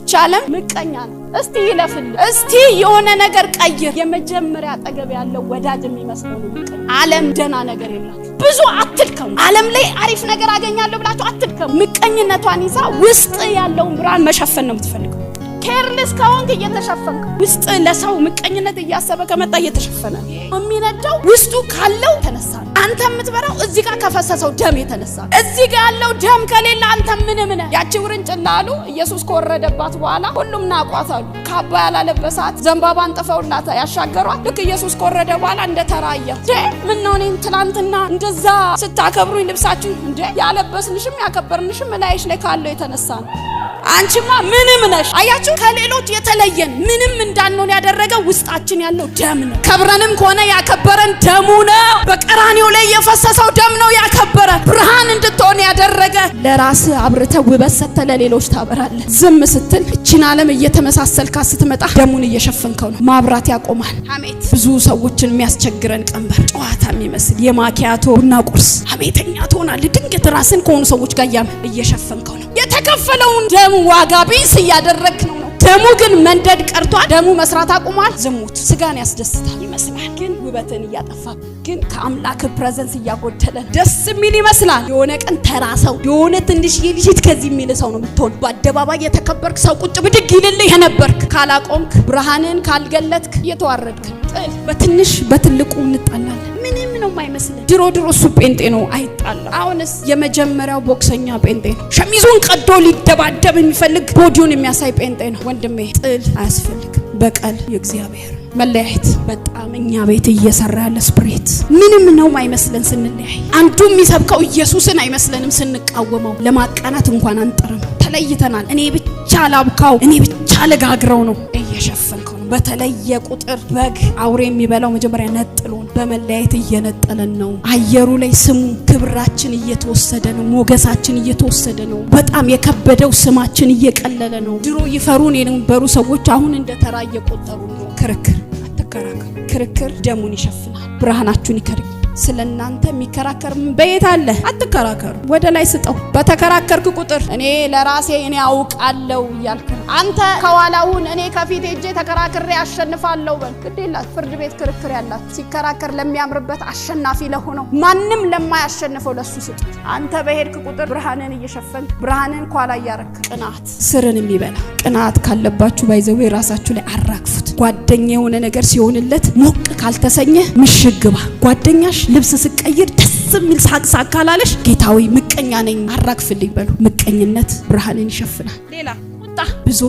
ይቺ ዓለም ምቀኛ ነው። እስቲ ይለፍል፣ እስቲ የሆነ ነገር ቀይር። የመጀመሪያ አጠገብ ያለው ወዳጅ የሚመስለው ነው ምቀኛ። ዓለም ደህና ነገር የላት። ብዙ አትድከሙ። ዓለም ላይ አሪፍ ነገር አገኛለሁ ብላችሁ አትድከሙ። ምቀኝነቷን ይዛ ውስጥ ያለውን ብርሃን መሸፈን ነው የምትፈልገው። Careless ከሆንክ እየተሸፈንክ፣ ውስጥ ለሰው ምቀኝነት እያሰበ ከመጣ እየተሸፈነ ነው። የሚነዳው ውስጡ ካለው የተነሳ ነው። አንተ የምትበራው እዚህ ጋር ከፈሰሰው ደም የተነሳ ነው። እዚህ ጋር ያለው ደም ከሌለ አንተ ምንም ነህ። ያቺ ውርንጭላ አሉ ኢየሱስ ከወረደባት በኋላ ሁሉም ናቋት አሉ። ካባ ያላለበሳት፣ ዘንባባ አንጥፈውላት ያሻገሯት። ልክ ኢየሱስ ከወረደ በኋላ እንደ ተራያ ምን ነው እኔን ትላንትና እንደዛ ስታከብሩኝ ልብሳችሁ እንደ ያለበስንሽም ያከበርንሽም እላይሽ ላይ ካለው የተነሳ ነው። አንቺማ ምንም ነሽ። አያችሁ፣ ከሌሎች የተለየን ምንም እንዳንሆን ያደረገ ውስጣችን ያለው ደም ነው። ከብረንም ከሆነ ያከበረን ደሙ ነው። በቀራንዮ ላይ የፈሰሰው ደም ነው ያከበረ፣ ብርሃን እንድትሆን ያደረገ። ለራስህ አብርተህ ውበት ሰጥተህ ለሌሎች ታበራለህ። ዝም ስትል እቺን ዓለም እየተመሳሰልካ ስትመጣ ደሙን እየሸፈንከው ነው። ማብራት ያቆማል። ሐሜት ብዙ ሰዎችን የሚያስቸግረን ቀንበር፣ ጨዋታ የሚመስል የማኪያቶ ቡና ቁርስ፣ ሐሜተኛ ትሆናለህ። ድንገት ራስን ከሆኑ ሰዎች ጋር እየሸፈንከው ነው። የተከፈለውን ደም ዋጋ ቢስ እያደረግክ ነው። ደሙ ግን መንደድ ቀርቷል። ደሙ መስራት አቁሟል። ዝሙት ስጋን ያስደስታል ይመስላል፣ ግን ውበትን እያጠፋ፣ ግን ከአምላክ presence እያጎደለ ደስ የሚል ይመስላል። የሆነ ቀን ተራ ሰው፣ የሆነ ትንሽ ልጅ ከዚህ የሚል ሰው ነው የምትሆን። በአደባባይ የተከበርክ ሰው፣ ቁጭ ብድግ ይልልህ የነበርክ፣ ካላቆምክ፣ ብርሃንን ካልገለጥክ እየተዋረድክ። ጥል፣ በትንሽ በትልቁ እንጣላለን። ምንም ነው የማይመስልን። ድሮ ድሮ እሱ ጴንጤ ነው አይጣላም። አሁንስ የመጀመሪያው ቦክሰኛ ጴንጤ ነው። ሸሚዙን ቀዶ ሊደባደብ የሚፈልግ፣ body ውን የሚያሳይ ጴንጤ ነው። ወንድሜ፣ ጥል አያስፈልግም። በቀል የእግዚአብሔር። መለያየት በጣም እኛ ቤት እየሰራ ያለ spirit፣ ምንም ነው አይመስለን ስንለያይ። አንዱ የሚሰብከው ኢየሱስን አይመስለንም ስንቃወመው። ለማቃናት እንኳን አንጥርም። ተለይተናል። እኔ ብቻ ላብካው፣ እኔ ብቻ ልጋግረው ነው። እየሸፈንከው ነው። በተለየ ቁጥር በግ አውሬ የሚበላው መጀመሪያ ነጥሎ ነው። በመለያየት እየነጠለን ነው። አየሩ ላይ ስሙ ክብራችን እየተወሰደ ነው። ሞገሳችን እየተወሰደ ነው። በጣም የከበደው ስማችን እየቀለለ ነው። ድሮ ይፈሩን የነበሩ ሰዎች አሁን እንደ ተራ እየቆጠሩ ነው። ክርክር፣ አትከራከሩ። ክርክር ደሙን ይሸፍናል፣ ብርሃናችሁን ይከድናል። ስለ እናንተ የሚከራከር በየት አለ? አትከራከሩ። ወደ ላይ ስጠው። በተከራከርክ ቁጥር እኔ ለራሴ እኔ አውቃለሁ እያልክ ነው። አንተ ከኋላውን እኔ ከፊት ሄጄ ተከራክሬ አሸንፋለሁ በል። ግድ የላት ፍርድ ቤት ክርክር ያላት ሲከራከር ለሚያምርበት፣ አሸናፊ ለሆነው፣ ማንም ለማያሸንፈው ለሱ ስጡት። አንተ በሄድክ ቁጥር ብርሃንን እየሸፈንክ፣ ብርሃንን ኋላ እያረክ። ቅናት ስርን የሚበላ ቅናት ካለባችሁ by the way ራሳችሁ ላይ አራግፉት። ጓደኛ የሆነ ነገር ሲሆንለት ሞቅ ካልተሰኘ ምሽግ ግባ። ጓደኛሽ ልብስ ስቀይር ደስ የሚል ሳቅ ሳቅ ካላለሽ ጌታዊ ምቀኛ ነኝ አራግፍልኝ በሉ። ምቀኝነት ብርሃንን ይሸፍናል። ሌላ ቁጣ ብዙ